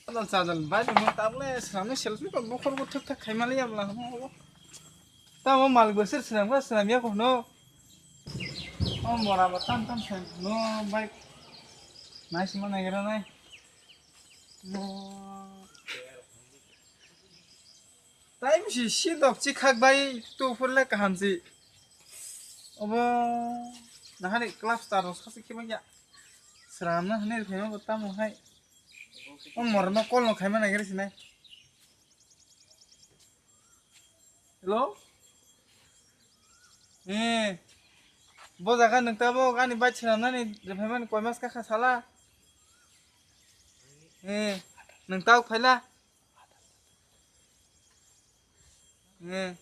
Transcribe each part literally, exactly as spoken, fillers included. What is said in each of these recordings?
Chadal, chadal, bai, tamo tabole, swnamwi selfie kok bokhorbo thwk thak khaimani yabla, tamo malik bo sir swnam kha, swnam ya kono. O mora bo tam tam sai no, bai. Nai sima nai gra nai. No. Tai bisi si dok chi khak bai tu phur le kaham si. Obo nahani club star rok sasi khibang ya. Sram na hani rwphai ma bo tamo hai. O mor no call no khaima nai gari sinai. Hello? Eh. Bo jaga nung tabo ani bai sram nani rwphai mani koi mas kakha sala. Eh. Nung tau phaila. Eh.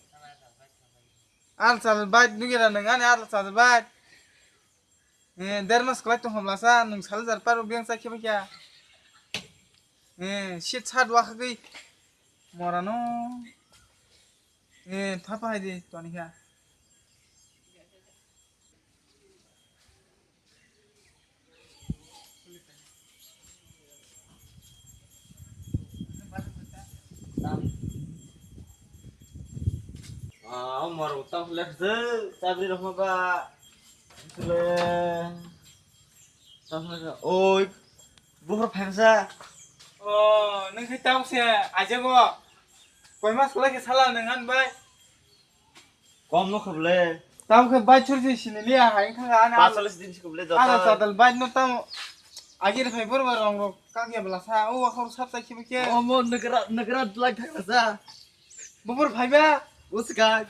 Al sal bait nugira nang ani al sal bait. Eh, der mas kwlai tong hamla sa nung sal jar paro biang sa khiba kya. Eh, shit sat wa khagwi. Morano. Eh, thapa hai di toni kha. Ah, mor utang lek je, chabri rok ma ba. Sule. Tang lek, oi. Bukhro phaimsa. Oh, nung khai tang se, aje bo. Koi mas kwlai khe sala nung an bai. Kom no khablai. Tamo khe bai churchi sini liya hai wngkha ani. Pasolis din si khablai jota. Ano chadal bai no tamo. Agir phai bor bai rong rok kak ya bla sa. O akhor sap chai khibi khe. Omo nagra nagra lak thang sa. Bubur phai ba. Uska.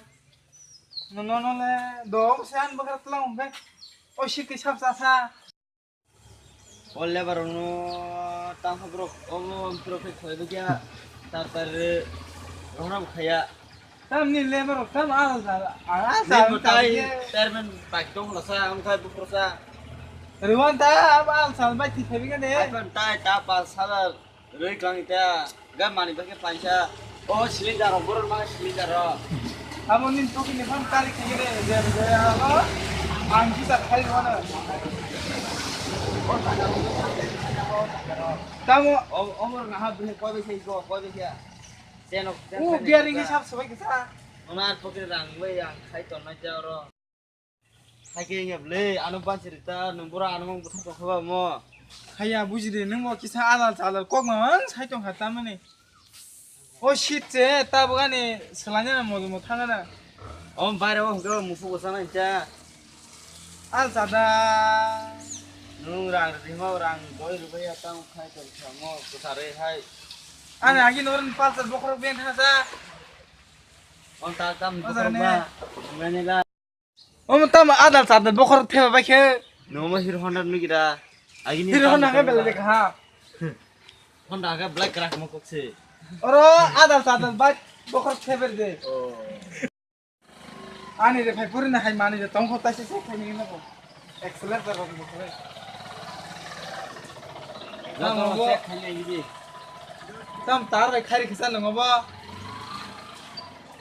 No no no le. Do se an bakar tlang be. O si ki sap sa sa. O lebar rokno tamo borok omo borok khe khwlaibai khe tar tar rwna bo khaya. Tamni lebar rok tamo ah ah ah. Chairman bai tong la sa ang thai bukhro sa. Rwan ta ah ah sal bai thik khaibai khe de. Ai ban tai ta pa sala rwi klang ta. Ga mani bakhe paisa. O cylinder rok borok ma cylinder rok. Abo ni toki ni phone kali khe de de de abo. Ang kita khai wana. Tamo o o mor na ha bini koi bai sai go koi bai ya. Cheno. U biaring hisab sabai kisa. Onar toki rang bai ang khai ton na ja oro. Hai khe wngya bwle, ano bansi rita, nwng boro ano mang bwthar tongkha ba mo. Haiya, buji de, nwng bo kisa adal chadal kok ma mang sai tongkha tamani. O shit se, tabuk ani swlaina na mojomo thangana. O baire o hwnkhe musu bwsana hwnkhe. Al chada. Nwng rang rima rang doi rwbaiya tamo khai tongkha mo kwtharwi hai. Ani agi norni palsar bokhorok ben thangsa. O ta tam bokhorok ba. Nganila. Omo tamo adal chadal bokhorok theba bai khe. Nomo Hero Honda nukira. Agini Hero Honda khe belai de kaha. Honda khe black crack mo kokse. Oro adal chadal bai bokhorok theber de. Oh. Ani de phai puri na hai mani de tongkho taise se khai ni nako. Accelerator rok mo khle. Joto check khai ni di. Tam tar bai khari khisa nongo bo.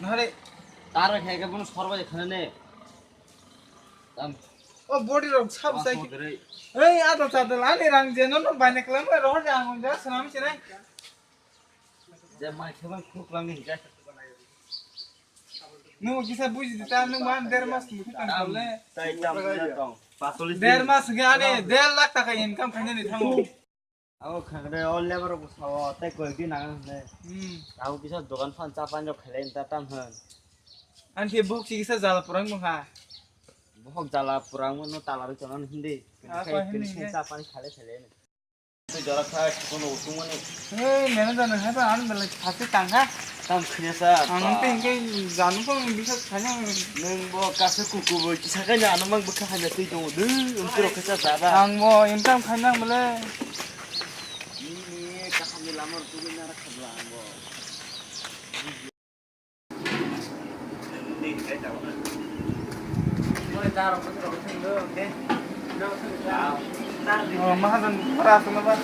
Nahare. Tar bai khai ke bono sor bai khane ne. Tam. O body rok sab sai. Ei, adal chadal ani rang je no no baine klam ro ja ang ja sanam sinai. Je mai khe ban khuk lang ni ja. Nwng kisa buji di ta nwng ban der mas ni khuk tang le. Tai tam tong. Pasolis. Der mas ga ani der lakh taka income khaina ni thango. Abo khangre o lebar rok sao tei koi di nang hwnle. Hmm. Abo kisa dogan phan cha pan rok khailai ta tam hwn. Ani khe bok si kisa jala purang mokha. Bohok jala purang mo no tala rok chana hindi. Ah, koi hindi. Cha pan khailai khailai. Tei jora kha kono utung mani. Hey, manager nang hai ba an belai thasi tang kha. Tam khine sa. Ang tei hingke janu ko bisa khanya. Nang bo kasa kuku bo kisa kanya ano mang bukha hanya tei tongo de. Untu rok kisa jara. Ang mo income khanya bole. Oh, mahajan para aswk na ba?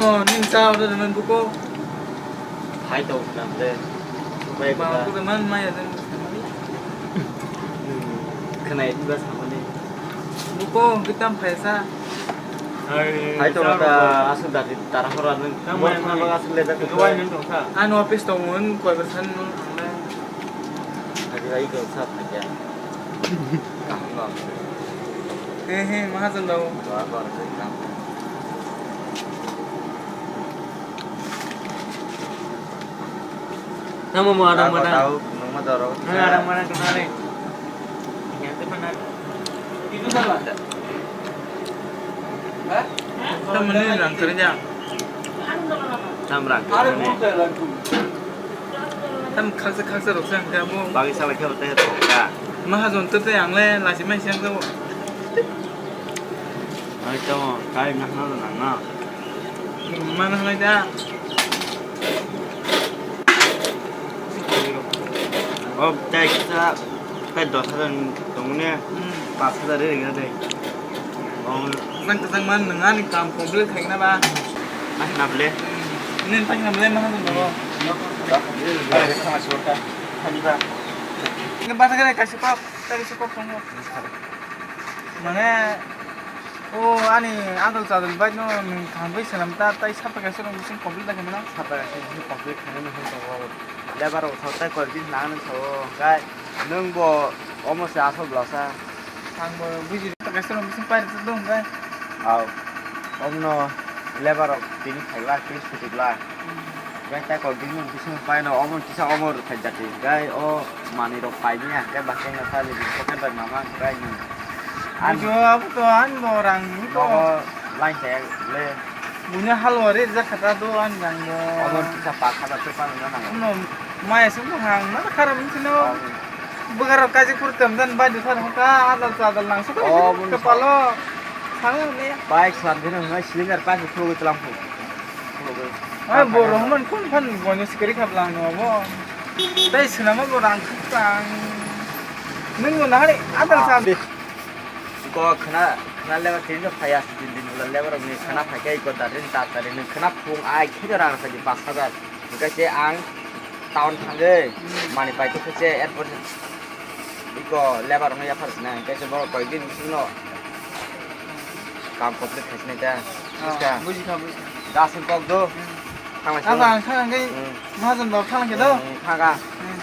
Oh, nini cha order rwmani buko. Hai to khna ble. Bai ba ba. Ko man maya den. Khna di ba samani. Buko hwnkhe tam phaisa. Hai to ta aswk dati tara hora nung. Tam maya maya. Aswk le dati. Wai nung tong kha. Ano office tong un koi ber san nung thangnai. Agi bai ko sa thakya. He he, mahajan babu. Namo mo adang madang. Nang adang madang kenal ni. Yang tu pernah. Itu salah. Tam mani rang kerja. Tam rang kerja ni. Tam khaksa khaksa rok se ang khe abo. Bagi salai khe tei rok ka. Mahajon tei tei ang le lachi mai se ang khe bo. Ai to kai na na na na. Mana halai da. O tei kisa tei dos hajar tong ne. Hmm. Pas hajar ri ri de. Kwchang kwchang man nwng ani kam complete khaina ba. Mas na ble. Nin tang na ble ma hanu no. Ni ba thang kaisa kok, kaisa kok tongo. Mane o ani adol chadol bai no nwng kaham bai swnam ta tai sapa kaisa rong bising complete khaina. Sapa kaisa bising complete khaina no hwn tongo. Lebar rok thok tai koi din nang nang sao kai nwng bo omo se asol blasa. Ang bo buji ta kaisa rong bising pai rok dong kai. Au. Omno lebar rok tini khaila tini sutukla. Gai ta koi din bising pai no omo kisa omo rok khai jati gai o mani rok pai ni ang kai bakeng na sa ni pocket bai mama gai ni. Ang jo abu to ang bo rang ni to. Nogo line ta le. Buini halwari rijak kha ta do ani rang bo. Obo kisa pakha da se pano na nango. No, maya se buphang na khara mung sino. Obo. Bwkha rok kaji kurtam dan bai de thar hokha adal chadal nang sokha. Obo ni kepalo. Salo ne. Bike slam dino hwnwi cylinder pai se khulugwi tlang phu. Khulugwi. Ai bo rohman kun phan bono sikari khaplang no bo. Tai swnama bo rang khaplang. Nung no nahari adal chadal. Ko khna, khna lebar tini no phaiya, din din bwla lebar rok ni khna phaikhe iko darin ta tari nung khna phung ai khe rang rwkha di pas hajar. Hwnkhe se ang town thangwi mani pai tongkhe se airport iko lebar rok no yaphar sinai hwnkhe se borok koi din bising no kam complete khai sinai ta. Ah, buskha. Buji kha, buji kha. Da aswk kok do. Hmm. Thang lai sini. Ang thang khe mahajon bab thang khe do. Hmm, thang kha. Hmm.